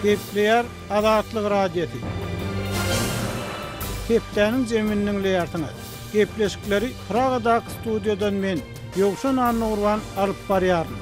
Gepleýär Azatlyk Radiosy. Hepdäniň jemini diňleýärsiňiz. Gepleşikleri Pragadaky studiýadan men, Ýowşan Annagurban alyp barýaryn.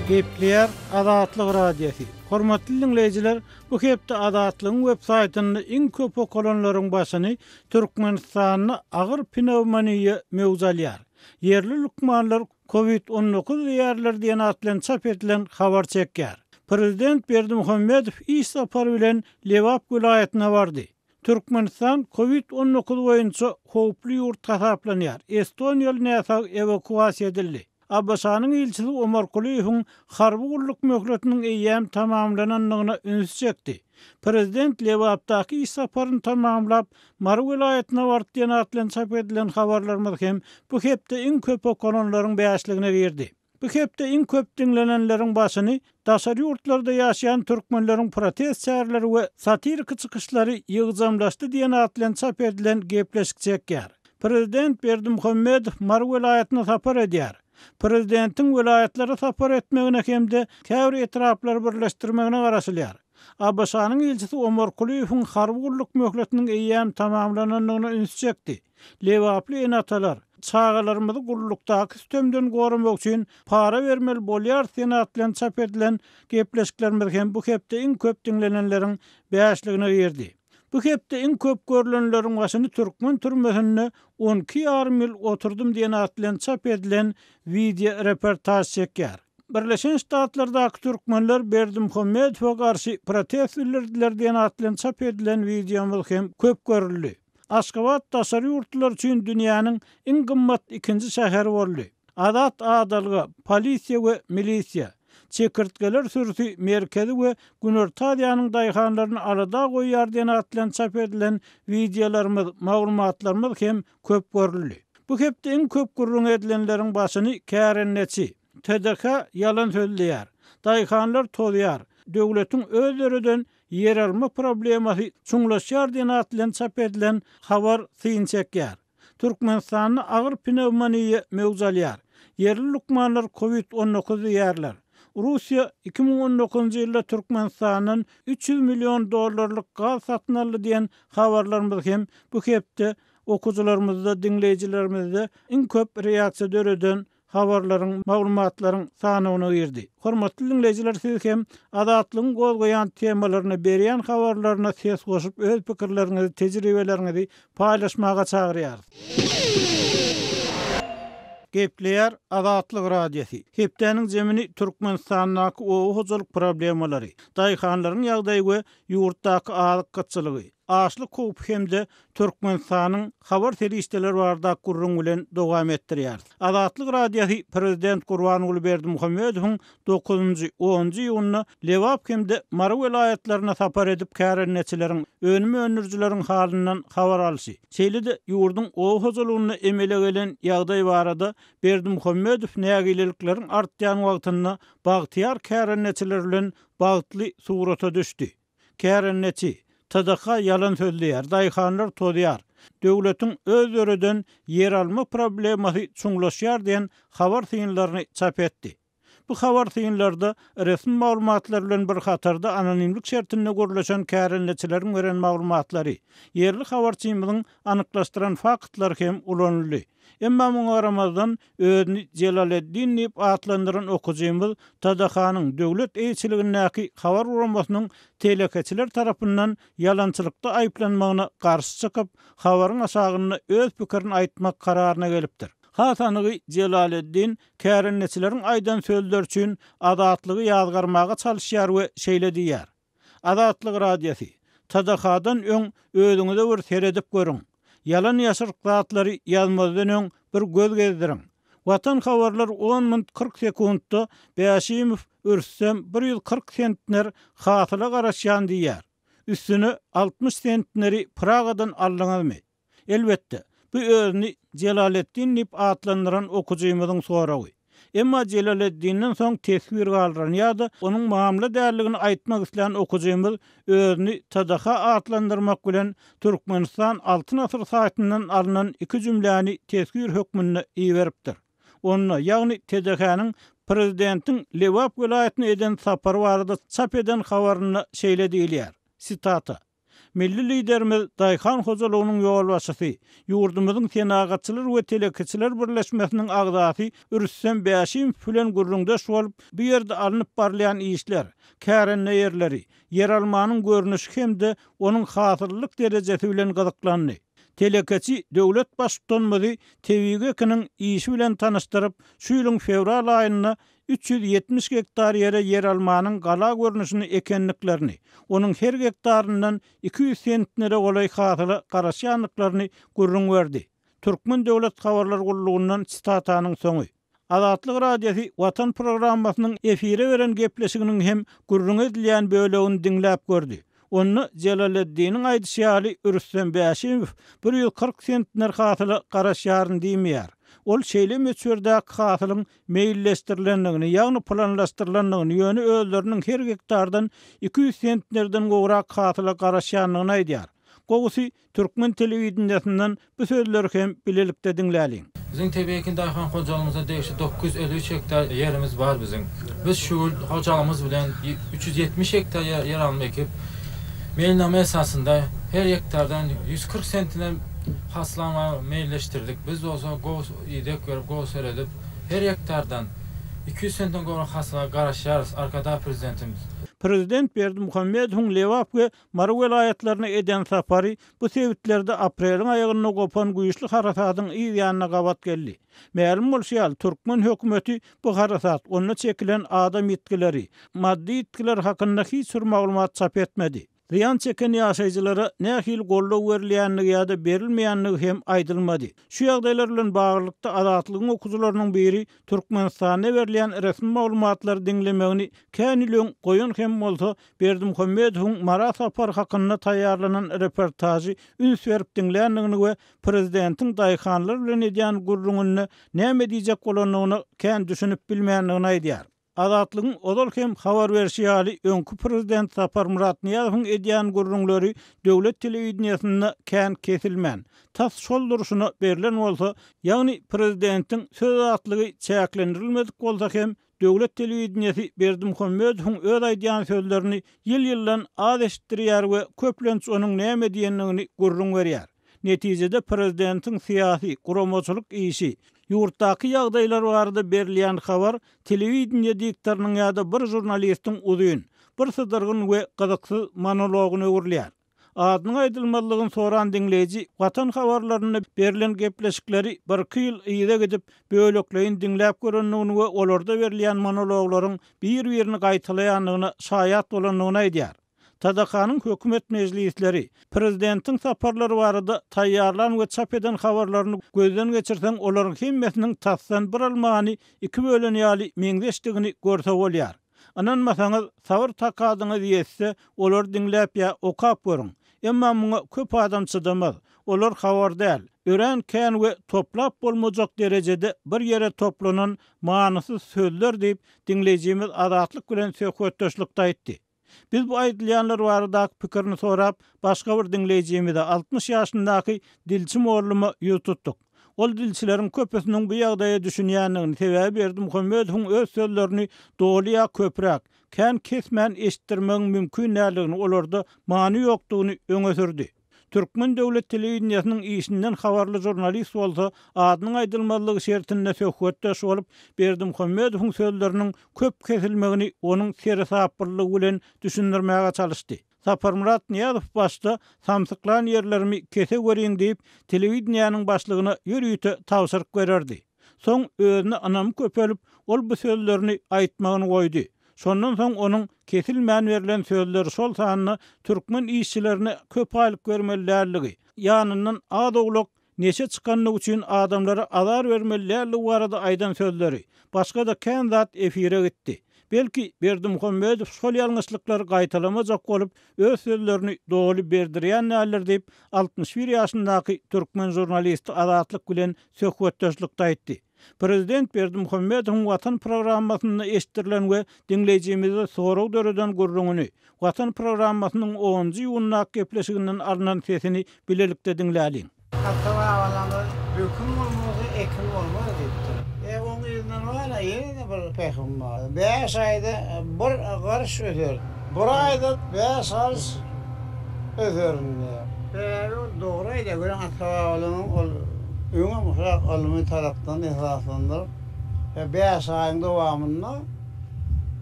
Gepleýär Azatlyk Radiosy. Hormatly diňleýjiler, bu hepde Azatlygyň web saýtynda iň köp okalanlaryň başyny Türkmenistanda agyr pnewmoniýa möwç alýar. Ýerli lukmanlar Covid 19 diýýärler diýen at bilen çap edilen habar çekýär. Prezident Berdimuhamedow iş sapary bilen Lebap welaýatyna bardy. Türkmenistan Covid 19 boýunça howply ýurt hasaplanýar. Estoniýaly näsag ewakuasiýa edildi. ABŞ-nyň ilçisi Omar Kulyýewiň harby gulluk möhletiniň eýýäm tamamlanandygyna ünsi çekdi. Prezident Lebapdaky iş saparyny tamamlap, Mary welaýatyna bardy diýen at bilen çap edilen habarlarymyz hem bu hepde iň köp okalanlaryň bäşligine girdi. Bu hepde iň köp diňlenenleriň başyny daşary ýurtlarda ýaşaýan türkmenleriň protest çäreleri we satiriki çykyşlary ýygjamlaşdy diýen at bilen çap edilen gepleşik çekýär. Prezident Berdimuhamedow Mary welaýatyna sapar edýär. Prezidentiň welaýatlara sapar etmegine hem-de käbir etraplary birleşdirmegine garaşylýar. ABŞ-nyň ilçisi Omar Kulyýewiň harby gulluk möhletiniň eýýäm tamamlanandygyna ünsi çekdi. Lebaply ene-atalar, Çagalarymyzy gullukdaky sütemden goramak üçin para bermeli bolýarys diýen at bilen çap edilen gepleşiklerimiz hem bu hepde iň köp diňlenenleriň bäşligine girdi. Bu hepde iň köp görlenleriň başyny Türkmen türmesinde on iki ýarym ýyl oturdym diýen at bilen çap edilen wideo reportaž çekýär. Birleşen Ştatlardaky türkmenler Berdimuhamedowa garşy protest bildirdiler diýen at bilen çap edilen wideomyz hem köp görüldi. Aşgabat daşary ýurtlular üçin dünýäniň iň gymmat ikinji şäheri boldy. Azat adalga, polisiýa we milisiýa. Çekirtgeler sürüsi Merkezi we Günorta Aziýanyň daýhanlaryny alada goýýar diýen at bilen çap edilen wideolarymyz, maglumatlarymyz hem köp görüldi. Bu hepde iň köp gürrüň edilenleriň başyny kärendeçi, TDH ýalan sözleýär. Daýhanlar tozýar. Döwletiň öz döreden ýeralma problemasy çuňlaşýar diýen at bilen çap edilen habar syn çekýär. Türkmenistanda agyr pnewmoniýa möwç alýar. Ýerli lukmanlar covid 19 diýýärler. Russiýa 2019-njy ýylda Türkmenistandan 300 million dollarlyk gaz satyn aldy diýen habarlarymyz hem bu hepde okyjylarymyzda, diňleýjilerimizde iň köp reaksiýa döreden habarlaryň, maglumatlaryň sanawyna girdi. Hormatly diňleýjiler siz hem Azatlygyň gozgaýan temalaryna, berýän habarlaryna ses goşup öz pikirleriňizi, tejribeleriňizi paýlaşmaga çagyrýarys. Gepleýär Azatlyk Radiosy. Hepdäniň zemini Türkmenistandaky oba hojalyk problemalary, daýhanlaryň ýagdaýy we ýurtdaky azyk gytçylygy, açlyk howpy hem-de Türkmenistanyň habar serişdeleri barada gürrüň bilen dowam etdirýäris. Azatlyk Radiosy prezident Gurbanguly Berdimuhamedowyň dokuzynjy, onunjy iýunda Lebap hem-de Mary welaýatlaryna sapar edip kärendeçileriň, önüm öndürijileriň halyndan habar alşy, şeýle-de ýurduň oba hojalygynda emele gelen ýagdaý barada Berdimuhamedow nägilelikleriň artýan wagtynda bagtyýar kärendeçiler bilen bagtly surata düşdi. Kärendeçi, TDH ýalan sözleýär, daýhanlar tozýar. Döwletiň öz döreden ýeralma problemasy çuňlaşýar diýen habar synlaryny çap etdi. Bu habar synlarda resmi maglumatlar bilen bir hatarda anonimlik şertinde gürleşen kärendeçileriň beren maglumatlary, ýerli habarçymyzyň anyklaşdyran faktlary hem ulanyldy. Emma muňa garamazdan, özüni Jelaleddin diýip atlandyran okyjymyz TDH-nyň döwlet eýeçiligindäki habar guramasynyň telekeçiler tarapyndan ýalançylykda aýyplanmagyna garşy çykyp, habaryň aşagynda öz pikirini aýtmak kararyna gelipdir. Has anygy, Jelaleddin kärendeçileriň aýdan sözleri üçin Azatlygy ýazgarmaga çalyşýar we şeýle diýýär. Azatlyk Radiosy, TDH-dan öň özüňize bir seredip görüň. Ýalan-ýaşryk zatlary ýazmazdan öň bir göz gezdiriň. Watan habarlar on munt 40 sekuntda Bäşimow Rüstem 140 sentner hasyla garaşýan diýýär. Üstüne 60 sentneri Pragadan aldyňyzmy? Elbetde, bu özüni Jelaleddin diýip atlandyran okyjymyzyň soragy. Emma Jelaleddinden soň teswir galdyran ýa-da onuň mamla däldigini aýtmak islän okyjymyz özüni TDH atlandyrmak bilen Türkmenistan Altyn asyr saýtyndan alnan iki jümläni teswir hökmünde iberipdir. Onda, ýagny TDH-niň. Prezidentiň Lebap welaýatyna eden sapary barada çap eden habarynda şeýle diýilýär, sitata, Milli Liderimiz daýhan hojalygynyň ýolbaşçysy, ýurdumyzyň Senagatçylar we telekeçiler birleşmesiniň agzasy Rüstem Bäşimow bilen gürrüňdeş bolup, bu ýerde alnyp barylýan işler, kärende ýerleri, ýeralmanyň görnüşi hem-de onuň hasyllylyk derejesi bilen gyzyklandy. Telekeçi döwlet Baştutanymyzy tebigy ekiniň işi bilen tanyşdyryp, şu ýylyň fewral aýynda 370 gektar ýere ýeralmanyň gala görnüşini ekendiklerini, onuň her gektaryndan 200 sentnere golaý hasyla garaşýandyklaryny gürrüň berdi. Türkmen döwlet habarlar gullugyndan sitatanyň soňy. Azatlyk Radiosy Watan programmasynyň efire beren gepleşiginiň hem gürrüňi edilýän bölegini diňläp gördi. Onda Jelaleddiniň aýdyşy ýaly Rüstem Bäşimow 140 sentner hasyla garaşýaryn diýmeýär. Ol şeýle möçberdäki hasylyň meýilleşdirilendigini, ýagny planlaşdyrylandygyny, ýöne özleriniň her gektardan 200 sentnerden gowrak hasyla garaşýandygyny aýdýar. Gowusy, Türkmen telewideniýesinden bu sözleri hem bilelikde diňläliň. Biziň tebigy ekin daýhan hojalygymyza degişli 953 gektar ýerimiz bar biziň. Biz şu ýyl hojalygymyz bilen 370 gektar ýeralma ekip, meýilnama esasynda her gektardan 140 sentner hasyl almagy meýilleşdirdik. Biz bolsa gowy ideg berip, gowy seredip, her gektardan 200 sentner gowrak hasyla garaşýarys, Arkadag Prezidentimiz. Prezident Berdimuhamedowyň Lebap we Mary welaýatlaryna eden sapary bu sebitlerde apreliň aýagynda gopan güýçli harasadyň yz ýanyna gabat geldi. Mälim bolşy ýaly, türkmen hökümeti bu harasat, onda çekilen adam ýitgileri, maddy ýitgiler hakynda hiç bir maglumat çap etmedi. Zyýan çeken ýaşaýjylara nähili goldaw berilýändigi ýa-da berilmeýändigi hem aýdylmady. Şu ýagdaýlar bilen baglylykda Azatlygyň okyjylarynyň biri Türkmenistanda berilýän resmi maglumatlary diňlemegini kän ýyl öň goýan hem bolsa, Berdimuhamedowyň Mara sapary hakynda taýýarlanan reportažy üns berip diňländigini we prezidentiň daýhanlar bilen edýän gürrüňinde näme diýjek bolandygyna kän düşünip bilmändigini aýdýar. Azatlygyň ozal hem habar berşi ýaly, öňki prezident Saparmyrat Nyýazowyň edýän gürrüňleri döwlet telewideniýesinde kän kesilmän, tas şol durşuna berlen bolsa, ýagny prezidentiň söz azatlygy çäklendirilmedik bolsa hem, Döwlet telewideniýesi Berdimuhamedowyň öz aýdýan sözlerini ýyl-ýyldan az eşitdirýär we köplenç onuň näme diýendigini gürrüň berýär. Netijede prezidentiň syýasy, guramaçylyk işi, ýurtdaky ýagdaýlar barada berilýän habar telewideniýe diktorynyň ýa-da bir žurnalistiň uzyn, birsydyrgyn we gyzyksyz monologyna öwrülýär. Adynyň aýdylmazlygyny soran diňleýji Watan habarlarynda berlen gepleşikleri birki ýyl yza gidip, bölekleýin diňläp görendigini we olarda berilýän monologlaryň bir-birini gaýtalaýandygyna şaýat bolandygyny aýdýar. TDK-nyň hökümet mejlisleri, prezidentiň saparlary barada taýýarlan we çap eden habarlaryny gözden geçirseň, olaryň hemmesiniň tasdan bir almany iki bölen ýaly meňzeşdigini görse bolýar. Ynanmasaňyz, sabyr-takadyňyz ýetse, olary diňläp ýa okap görüň. Emma muňa köp adam çydamaz. Olar habar däl, örän kän we toplap bolmajak derejede bir ýere toplanan manysyz sözler diýip, diňleýjimiz Azatlyk bilen söhbetdeşlikde aýtdy. Biz bu aýdylýanlar baradaky pikirini sorap, başga bir diňleýjimize, 60 ýaşyndaky dilçi molluma ýüz tutduk. Ol dilçileriň köpüsiniň bu ýagdaýa düşünýändigini, sebäbi Berdimuhamedowyň öz sözlerini doly ýa köpräk, kän kesmän eşitdirmegiň mümkin däldigini, olarda many ýokdugyny öňe sürdi. Türkmen döwlet telewideniýesiniň işinden habarly žurnalist bolsa, adynyň aýdylmazlygy şertinde söhbetdeş bolup, Berdimuhamedowyň sözleriniň köp kesilmegini onuň seresaplylygy bilen düşündirmäge çalyşdy. Saparmyrat Nyýazow başda samsyklan ýerlerimi kese görüň diýip, telewideniýäniň başlygyna ýörite tabşyryk bererdi. Soň özüne ynamy köpelip, ol bu sözlerini aýtmagyny goýdy. Şondan soň onuň kesilmän berlen sözleri şol sanda türkmen işçilerine köp aýlyk bermeli däldigi, ýanyndan az-owlak Neşe çykanlygy üçin adamlara azar bermeli däldigi barada aýdan sözleri, başga-da kän zat efire gitdi. Belki, Berdimuhamedow şol ýalňyşlyklary gaýtalamajak bolup, öz sözlerini doly berdirýän däldir diýip, 61 ýaşyndaky türkmen žurnalisti Azatlyk bilen söhbetdeşlikde aýtdy. Prezident Berdimuhamedowyň Watan programmasynda eşitdirilen we diňleýjimizde sorag döreden gürrüňini, Watan programmasynyň onunjy iýundaky gepleşiginden alnan sesini bilelikde diňläliň. Ata-babalarymyz Dökün bolmasa, ekin bolmaz diýipdir. E, oň yzyndan. Tarapyndan bar-a, ýene-de bir pähim bar. Bäş aýda bir garyş öser. Bir aýda bäş garyş öserin diýýär. Sebäbi ol dogry aýdýar. Görüň, ata-babalaryň ol öňem şurak ylmy tarapdan esaslandyryp, bäş aýyň dowamynda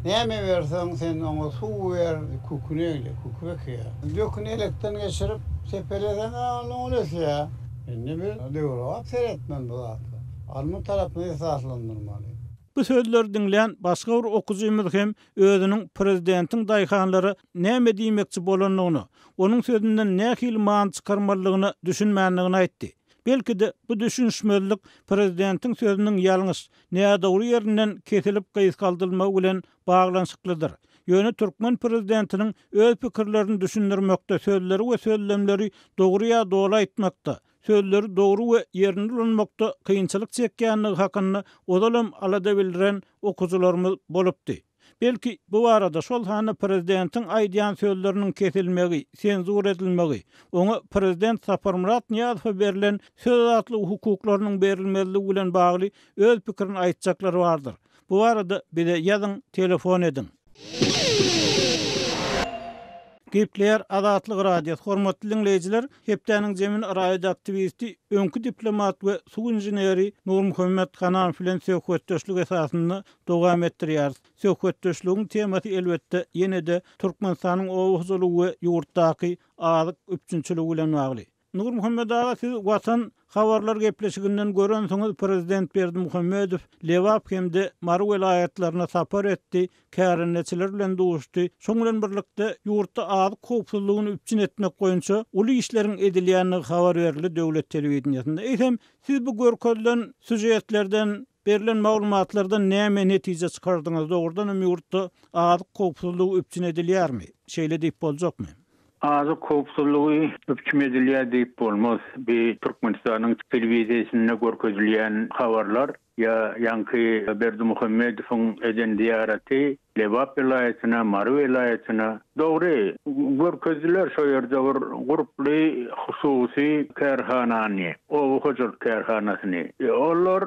näme berseň, sen oňa suw ber, köküni egle, köki bekýär. Döküni elekden geçirip, sepeleseň, onda ol ösýär. Indi biz döwrebap seretmeli bu zatlara. Ylmy tarapyny esaslandyrmaly. Bu sözleri diňlän başga bir okyjymyz hem özüniň prezidentiň daýhanlara näme diýmekçi bolandygyna, onuň sözünden nähili many çykarmalydygyna düşünmändigini aýtdy. Belki-de, bu düşünişmezlik prezidentiň sözüniň ýalňyş, nädogry ýerinden kesilip gysgaldylmagy bilen baglanyşyklydyr. Ýöne türkmen prezidentiniň öz pikirlerini düşündirmekde sözleri we sözlemleri dogry ýa doly aýtmakda, sözleri dogry we ýerinde ulanmakda kynçylyk çekýändigi hakynda ozalam alada bildiren okyjylarymyz bolupdy. Belki, bu barada, şol sanda prezidentiň aýdýan sözleriniň kesilmegi, senzura edilmegi, oňa prezident Saparmyrat Nyýazowa berlen söz azatlygy hukuklarynyň berilmezligi bilen bagly öz pikirini aýtjaklar bardyr. Bu barada bize ýazyň, telefon ediň. Gepleýär Azatlyk Radiosy, Hormatly diňleýjiler, hepdäniň jemini raýat aktiwisti, öňki diplomat we suw inženeri Nurmuhammet Hananow bilen söhbetdeşlik esasynda dowam etdirýäris. Söhbetdeşligiň temasy elbetde ýene-de Türkmenistanyň oba hojalygy we ýurtdaky azyk üpjünçiligi bilen bagly. Nurmuhammet aga siz Watan habarlar gepleşiginden görensiňiz prezident Berdimuhamedow Lebap hem-de Mary welaýatlaryna sapar etdi, kärendeçiler bilen duşdy, şoň bilen birlikde ýurtda azyk howpsuzlygyny üpjün etmek boýunça uly işleriň edilýändigi habar berildi döwlet telewideniýesinde. Eýsem siz bu görkezilen sýužetlerden, berlen maglumatlardan näme netije çykardyňyz, dogrudan hem ýurtda azyk howpsuzlygy üpjün edilýärmi? Şeýle diýip boljakmy? Azyk howpsuzlygy üpjüm edilýär diýip bolmaz. Bi Türkmenistanyň telewizýasynda görkezilýän habarlar ýa ýaňky Berdimuhamedowyň eden zyýaraty Lebap welaýatyna, Mary welaýatyna, dogry, görkezdiler şo ýerde bir gurply hususy kärhanany, oba hojalyk kärhanasyny. Olar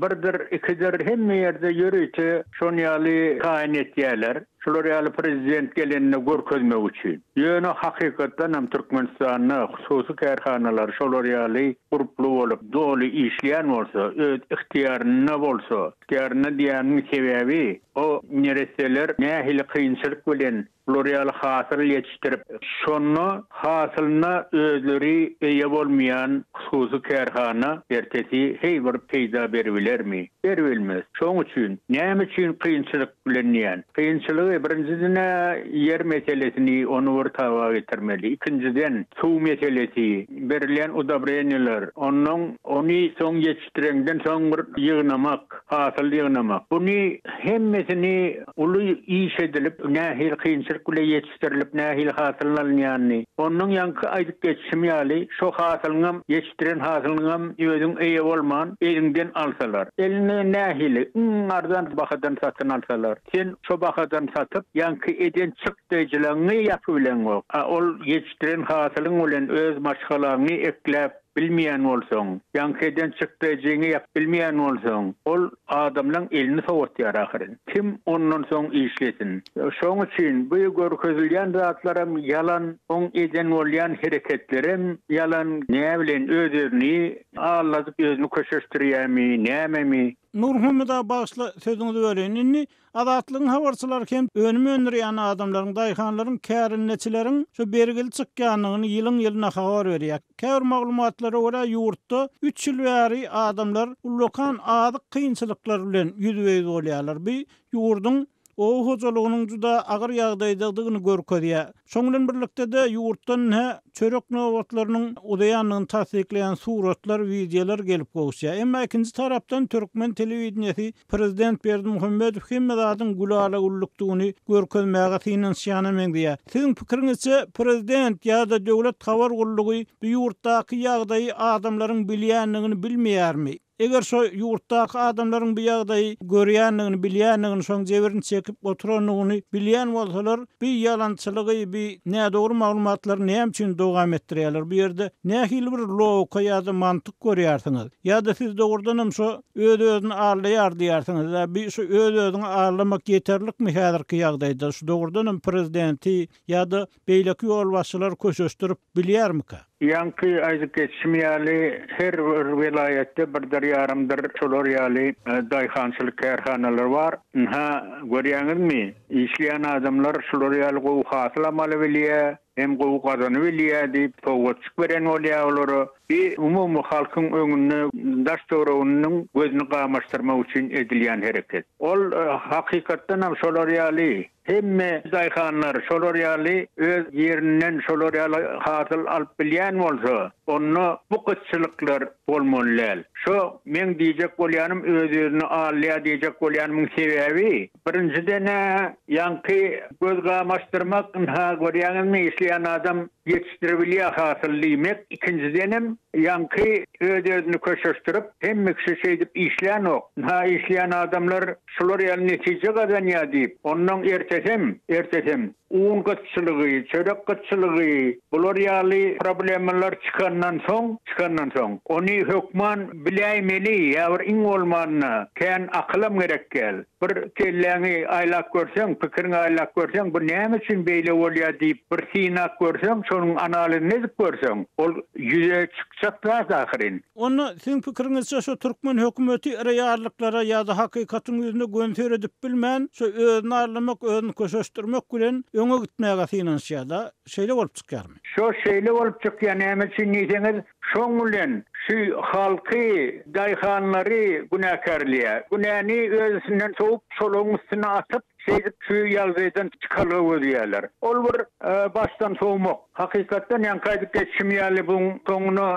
birdir, ikidir hemme ýerde ýörite şon ýaly taýyn etýärler. Şular ýaly prezident gelende görkezmek üçin. Ýöne hakykatdan hem Türkmenistanda hususy kärhanalar şolar ýaly gurply bolup doly işleýän bolsa, öz ygtyýarynda bolsa, ygtyýarynda diýýäniň sebäbi o neresseler nähili kynçylyk bilen bular ýaly hasyl ýetişdirip, şonda hasylyna özleri eýe bolmaýan hususy kärhana ertesi heý bir peýda beribilermi? Beribilmez. Şoň üçin näme üçin kynçylyk bilen diýen. Kynçylygy, birinjiden-ä ýer meselesini, ony bir taba getirmeli. Ikinjiden, suw meselesi, berilýän udobreniýalar, onnoň ony soň ýetişdireňden soň bir ýygnamak, hasyl ýygnamak. Buny hemmesini uly iş edilip, nähili kynçylyk bile ýetişdirilip, nähili hasyl alynýanyny, onnoň ýaňky aýdyp geçişim ýaly, şo hasylyňam, ýetişdiren hasylyňam özüň eýe bolman, eliňden alsalar. Eliňden nähili, iň arzan bahadan satyn alsalar, sen şo bahadan satyp, ýaňky eden çykdaýjylaňňy ýapybileňok. A ol ýetişdiren hasylyň bilen öz maşgalaňy ekläp bilmeýän bolsaň, ýaňky eden çykdaýjyňy ýapyp bilmeýän bolsaň, ol adamlaň elini sowatýar ahyryn. Kim ondan soň işlesin? Şoň üçin bu görkezilýän zatlaram ýalan, oň eden bolýan hereketlerem ýalan, näbileýin öz-özüni aldadyp özüni köşeşdirýämi, nämemi? Nurmuhammet aga bagyşla sözüňizi böleýin. Indi Azatlygyň habarçylary hem önüm öndürýän adamlaryň, daýhanlaryň, kärendeçileriň şu bergili çykýandygyny ýylyň-ýylyna habar berýär. Käbir maglumatlara görä, ýurtda üç ýyl bäri adamlar ullakan azyk kynçylyklary bilen ýüzbe-ýüz bolýarlar. Bu ýurduň oba hojalygynyň juda agyr ýagdaýdadygyny görkezýär. Şoň bilen birlikde-de, ýurtdan ine çörek nobatlarynyň uzaýandygyny tassyklaýan suratlar, wideolar gelip gowuşýar. Emma ikinji tarapdan türkmen telewideniýesi prezident Berdimuhamedow hemme zadyň gülala-güllükdigini görkezmäge synanyşýana meňzeýär. Siziň pikiriňizçe, prezident ýa-da döwlet habar gullugy bu ýurtdaky ýagdaýy adamlaryň bilýändigini bilmeýärmi? Eger şo ýurtdaky adamlaryň bu ýagdaýy görýändigini, bilýändigini, şoň jebrini çekip oturandygyny bilýän bolsalar, bi ýalançylygy, bi nädogry maglumatlary näme üçin dowam etdirýärler? Bu ýerde nähili bir logika ýa-da mantyk görýärsiňiz? Ýa-da siz dogrudanam şo öz-özüni aldaýar diýýärsiňiz-dä? Bi şu öz-özüňi aldamak ýeterlikmi häzirki ýagdaýda? Şu dogrudanam prezidenti ýa-da beýleki ýolbaşçylary köşeşdirip bilýärmikä? Ýaňky aýdyp geçişim ýaly, her bir welaýatda birdir ýarymdyr şolar ýaly daýhançylyk kärhanalary bar. Ynha, görýäňizmi, işleýän adamlar şular ýaly gowy hasylam alybilýär, hem gowy gazanybilýär diýip, sowgatjyk beren bolýar olara. Bi umumy halkyň öňünde daş-töwereginiň gözüni gamaşdyrmak üçin edilýän hereket. Ol hakykatdanam şolar ýaly Hemme daýhanlar şolar ýaly öz ýerinden şolar ýaly hasyl alyp bilýän bolsa, onda bu gytçylyklar bolmaly däl. Şo meň diýjek bolýanym öz-özüni alýar diýjek bolýanymyň sebäbi, birinjiden-ä ýaňky göz gamaşdyrmak, ynha görýäňizmi işleýän adam ýetişdirebilýär hasyl diýmek, ikinjidenem ýaňky öz-özüni köşeşdirip, hemme kişi şeýdip işlänok, ynha işleýän adamlar şular ýaly netije gazanýar diýip, onnoň ertesem, ertesem un gytçylygy, çörek gytçylygy, bular ýaly problemalar çykandan soň, çykandan soň, ony hökman biläýmeli ýa bir iň bolmanda kän akylam gerek däl. Bir kelläňi aýlap görseň, pikiriňi aýlap görseň, bu näme üçin beýle bolýar diýip bir synap görseň, şonuň analizini edip görseň, ol ýüze çykjak zat ahyryn. Onda siziň pikiriňizçe şu türkmen hökümeti reallyklara ýa-da hakykatyň ýüzüne göni seredip bilmän, şu özüni aldamak, özüni köşeşdirmek bilen öňe gitmäge synanyşýar-da? Şeýle bolup çykýarmy? Şo şeýle bolup çykýar, näme üçin diýseňiz, şoň bilen şu halky, daýhanlary günäkärleýär. Günäni öz üstünden sowup, şolaryň üstüne atyp, Şeýdip şu ýagdaýdan çykalga gözleýärler. Ol bir başdan sowmak. Hakykatdan ýaňky aýdyp geçişim ýaly buň soňuna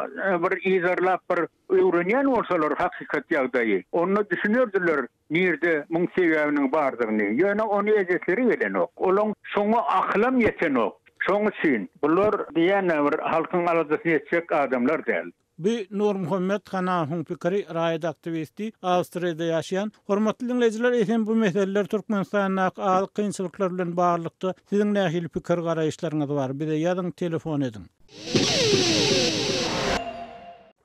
bir yzarlap bir öwrenýän bolsalar hakykat ýagdaýy, onda düşünerdiler nirde muň sebäbiniň bardygyny. Ýöne ony ejesleri gelenok. Olaň şoňa akylam ýetenok. Şoň üçin bular diýýän-ä bir halkyň aladasyny etjek adamlar däl. Bu Nurmuhammet Hanafowyň pikiri, raýat aktiwisti, Awstriýada ýaşaýan. Hormatly diňleýjiler, eýsem bu meseleler Türkmenistandaky azyk kynçylyklary bilen baglylykda siziň nähili pikir-garaýyşlaryňyz bar? Bize ýazyň, telefon ediň.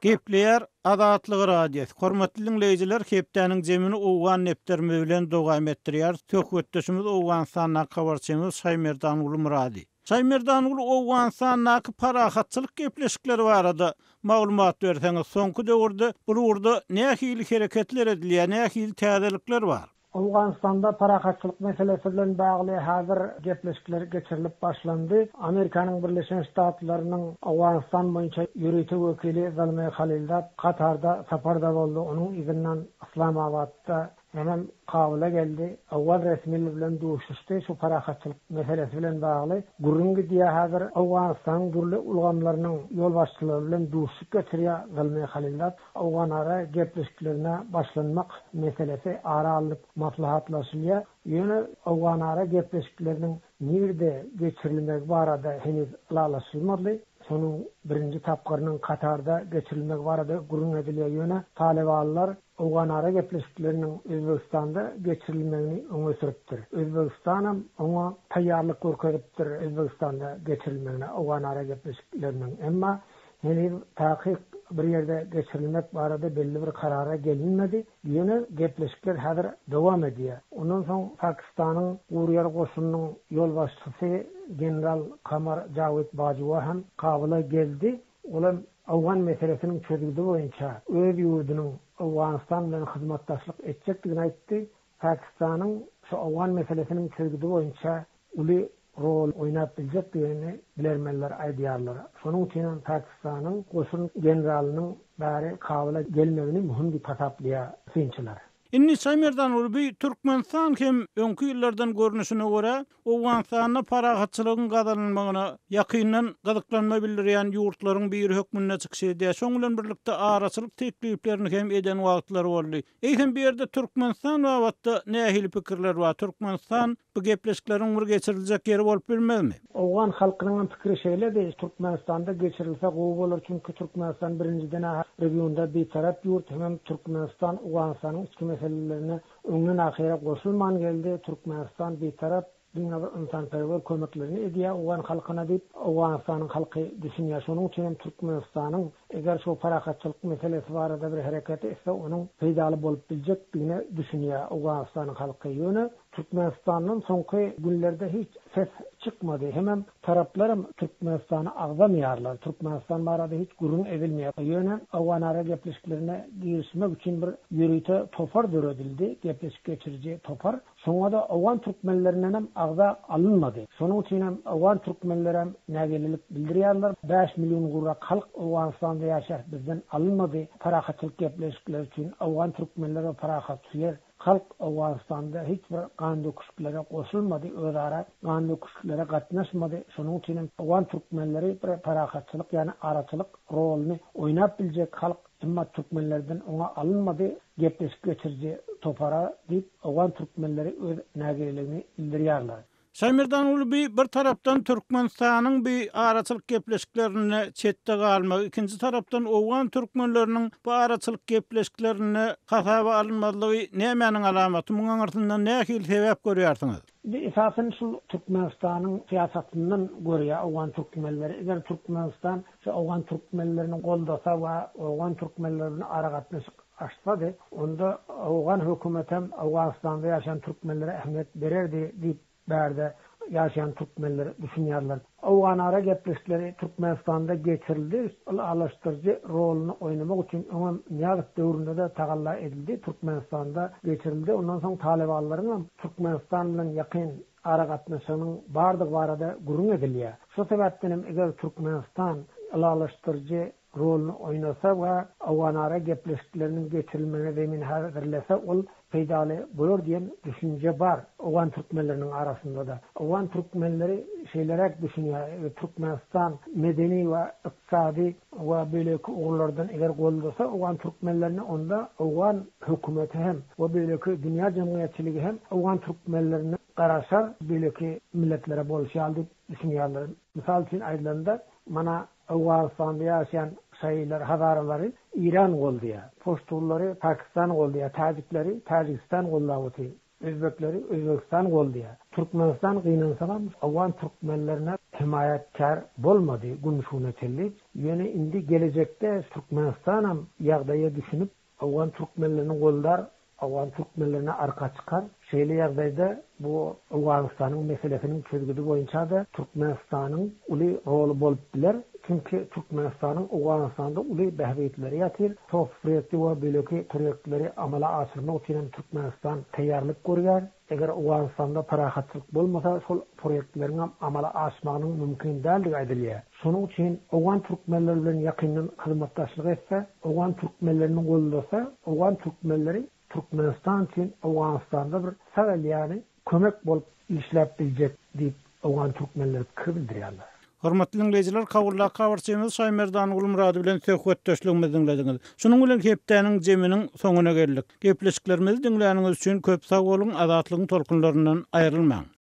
Gepleýär Azatlyk Radiosy. Hormatly diňleýjiler, hepdäniň jemini owgan depderimiz bilen dowam etdirýäris. Söhbetdeşimiz Owganystandaky habarçymyz Şaýmerdanguly Myrady. Şaýmerdanguly Owganystandaky parahatçylyk gepleşikleri barada maglumat berseňiz, soňky döwürde bul ugurda nähili hereketler edilýär, nähili täzelikler bar? Owganystanda parahatçylyk meselesi bilen bagly häzir gepleşikler geçirilip başlandy. Amerikanyň Birleşen Ştatlarynyň Owganystan boýunça ýörite wekili Zalmaý Halilzad Katarda saparda boldy, onuň yzyndan Yslamabatda Hemem Kabula geldi. Owgan resmiler bilen duşuşdy. Şu parahatçylyk meselesi bilen bagly gürrüň gidýär häzir. Owganystanyň dürli ulgamlarynyň ýolbaşçylary bilen duşuşyk geçirýär Zalmaý Halilzad. Owganara gepleşiklerine başlanmak meselesi ara alnyp maslahatlaşylýar. Ýöne owganara gepleşikleriniň nirde geçirilmegi barada heniz ylalaşylmady. Şonuň birinji tapgyrynyň Katarda geçirilmegi barada gürrüň edilýär. Ýöne talybanlar Owganara gepleşikleriniň Özbegistanda geçirilmegini öňe sürüpdir. Özbegistanam oňa taýýarlyk görkezipdir Özbegistanda geçirilmegine owganara gepleşikleriniň. Emma heniz takyk bir ýerde geçirilmek barada belli bir karara gelinmedi. Ýöne gepleşikler häzir dowam edýär. Ondan soň Pakistanyň guryýer goşunynyň ýolbaşçysy general Kamar Jawid Bajwa hem Kabula geldi. Ol hem owgan meselesiniň çözgüdi boýunça öz ýurdunyň Owganystan bilen hyzmatdaşlyk etjekdigini aýtdy. Pakistanyň şu owgan meselesiniň çözgüdi boýunça uly rol oýnap biljekdigini bilermenler aýdýarlar. Şonuň üçin hem Pakistanyň goşun generalynyň bäri Kabula gelmegini möhüm diýip hasaplaýar synçylar. Indi Şaýmerdan bu Türkmenistan hem öňki ýyllardan görnüşine görä, Owganystanda parahatçylygyň gazanylmagyna ýakyndan gyzyklanma bildirýän ýurtlaryň biri hökmünde çykyş edýär. Şoň bilen birlikde araçylyk tekliplerini hem eden wagtlary boldy. Eýsem bu ýerde Türkmenistan babatda nähili pikirler bar? Türkmenistan bu gepleşikleriň bir geçiriljek ýeri bolup bilmezmi? Owgan halkynyňam pikiri şeýledi, Türkmenistanda geçirilse gowy bolar, çünki Türkmenistan birinjiden-ä regionda bitarap ýurt, hemem Türkmenistan Owganystanyň içki meselelerine Öňden ahyra goşulman geldi, Türkmenistan bitarap, diňe bir ynsanperwer kömeklerini edýär owgan halkyna diýip, Owganystanyň halky düşünýär. Şonuň üçin hem Türkmenistanyň eger şu parahatçylyk meselesi barada bir hereket etse, onuň peýdaly bolup biljekdigine düşünýär Owganystanyň halky. Ýöne Türkmenistandan soňky günlerde hiç ses çykmady. Hemem Taraplaram Türkmenistany agzamaýarlar, Türkmenistan barada hiç gürrüň edilmeýär. Ýöne owganara gepleşiklerine girişmek üçin bir ýörite topar döredildi, gepleşik geçiriji topar. Şoňa-da owgan türkmenlerindenem agza alynmady. Şonuň üçinem owgan türkmenlerem nägilelik bildirýärler. 5 million gowrak halk Owganystanda ýaşaýar, bizden alynmady parahatçylyk gepleşikleri üçin owgan türkmenleri we parahatsöýer Halk Owganystanda hiç bir gan döküşiklere goşulmady, özara gan döküşiklere gatnaşmady. Şonuň üçin hem owgan türkmenleri bir parahatçylyk, ýagny araçylyk roluny oýnap biljek halk, emma türkmenlerden oňa alynmady gepleşik geçiriji topara diýip, owgan türkmenleri öz nägileligini bildirýärler. Şaýmerdan bi bir tarapdan Türkmenistanyň bi araçylyk gepleşiklerinde çetde galmagy, ikinji tarapdan owgan türkmenleriniň bu araçylyk gepleşiklerinde hasaba alynmazlygy nämäniň alamaty, muň aňyrsynda nähili sebäp görýärsiňiz? Indi esasan şul Türkmenistanyň syýasatyndan görýär owgan türkmenleri. Eger Türkmenistan şu owgan türkmenlerini goldasa we owgan türkmenleri bilen aragatnaşyk açsady, onda owgan hökümetem Owganystanda ýaşaýan türkmenlere ähmiýet bererdi diýip bärde ýaşaýan türkmenler düşünýärler. Owganara gepleşikleri Türkmenistanda geçirildi, ylalaşdyryjy roluny oýnamak üçin öňem Nyýazow döwründe-de tagalla edildi, Türkmenistanda geçirildi, ondan soň talybanlaryňam Türkmenistan bilen ýakyn aragatnaşygynyň bardygy barada gürrüň edilýär. Şo sebäpdenem eger Türkmenistan ylalaşdyryjy roluny oýnasa we owganara gepleşikleriniň geçirilmegine zemin häzirlese ol peýdaly bolar diýen düşünje bar owgan türkmenleriniň arasynda-da. Owgan türkmenleri şeýleräk düşünýär, Türkmenistan medeni we ykdysady we beýleki ugurlardan eger goldasa owgan türkmenlerini onda owgan hökümeti hem we beýleki dünýä jemgyýetçiligi hem owgan türkmenlerine garaşar beýleki milletlere bolşy ýaly diýip düşünýärler. Mysal üçin aýdylanda mana Owganystanda ýaşaýan şaýylar, hazaralary Eýran goldaýar, poştunlary Pakistan goldaýar, täjikleri Täjigistan goldap otyr, özbekleri Özbegistan goldaýar. Türkmenistan gynansagam owgan türkmenlerine hemaýatkär bolmady gün şuna çenli. Ýöne indi gelejekde Türkmenistanam ýagdaýa düşünip Owgan türkmenlerini goldar, owgan türkmenlerine arka çykar. Şeýle ýagdaýda bu Owganystanyň meselesiniň çözgüdi boýunça-da Türkmenistanyň uly roly bolup biler. Çünki Türkmenistanyň Owganystanda uly bähbitleri ýatyr. TOPH proýekti we beýleki proýektleri amala aşyrmak üçin hem Türkmenistan taýýarlyk görýär. Eger Owganystanda parahatçylyk bolmasa, şol proýektleriňem amala aşmagynyň mümkin däldigi aýdylýar. Şonuň üçin owgan türkmenleri bilen ýakyndan hyzmatdaşlyk etse, owgan türkmenlerini goldasa, owgan türkmenleri Türkmenistan üçin Owganystanda bir sag el ýaly kömek bolup işläp biljek diýip owgan türkmenleri pikir bildirýärler. Hormatly diňleýjiler, Kabuldaky habarçymyz Şaýmerdan Gulmyrady bilen söhbetdeşligimizi diňlediňiz. Şunuň bilen hepdäniň jeminiň soňuna geldik. Gepleşiklerimizi diňläniňiz üçin köp sag boluň, Azatlygyň tolkunlaryndan aýrylmaň!